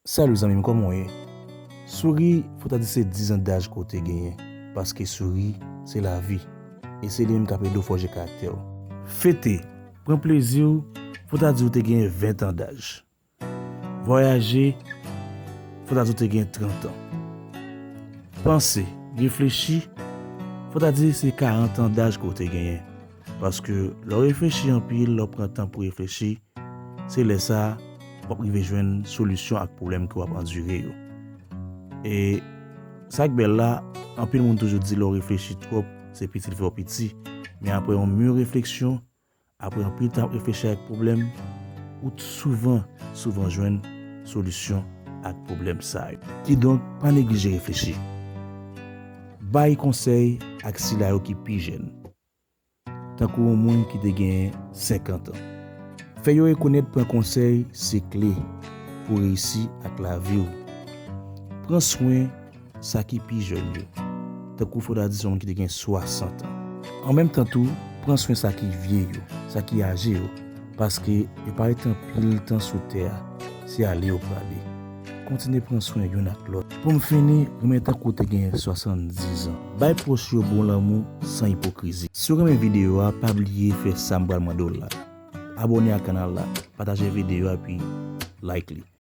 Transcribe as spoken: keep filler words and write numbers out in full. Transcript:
Salut zanmi m, kòman w ye? Souri, fò ta di se diz an daj ke w te genyen, paske souri, se lavi, e se li menm k ap ede w fòje karaktè w. Fete, pran plezi w, fò ta di w te genyen ven an daj. Vwayaje, fò ta di w te gen trant an. Panse, reflechi, fò ta di se karant an daj ke w te genyen. Paske lè w reflechi anpil, lè w pran tan pou reflechi, se lè sa a w ap rive jwenn solisyon ak pwoblèm ke w ap andire yo. E sa k bèl la, anpil moun toujou di lè w reflechi twòp, se piti l fè w piti. Men apre yon mûr refleksyon, apre anpil tan ap reflechi ak pwoblèm, ou t-, souvan, souvan jwenn solisyon ak pwoblèm sa yo. Kidonk, pa neglije reflechi. Bay konsèy ak sila yo ki pi jèn, tankou yon moun ki te gen senkant an. Fè yo rekonèt pran konsèy se kle pou reyisi ak lavi w. Pran swen sa ki pi jèn yo, tankou fò ta di se yon moun ki te gen swasant an. An menm tan tou, pran swen sa ki vye yo, sa ki aje yo, paske yo pa rete anpil tan sou tè a, se ale yo prale. Kontinye pran swen youn ak lòt. Pou m fini, renmen tankou w te gen swasanndiz an. Bay pwòch yo bon lanmou san ipokrizi. Si w renmen videyo a, pa bliye fè sa m pral mande w la. Abòne ak kanal la, pataje videyo a, epi like li.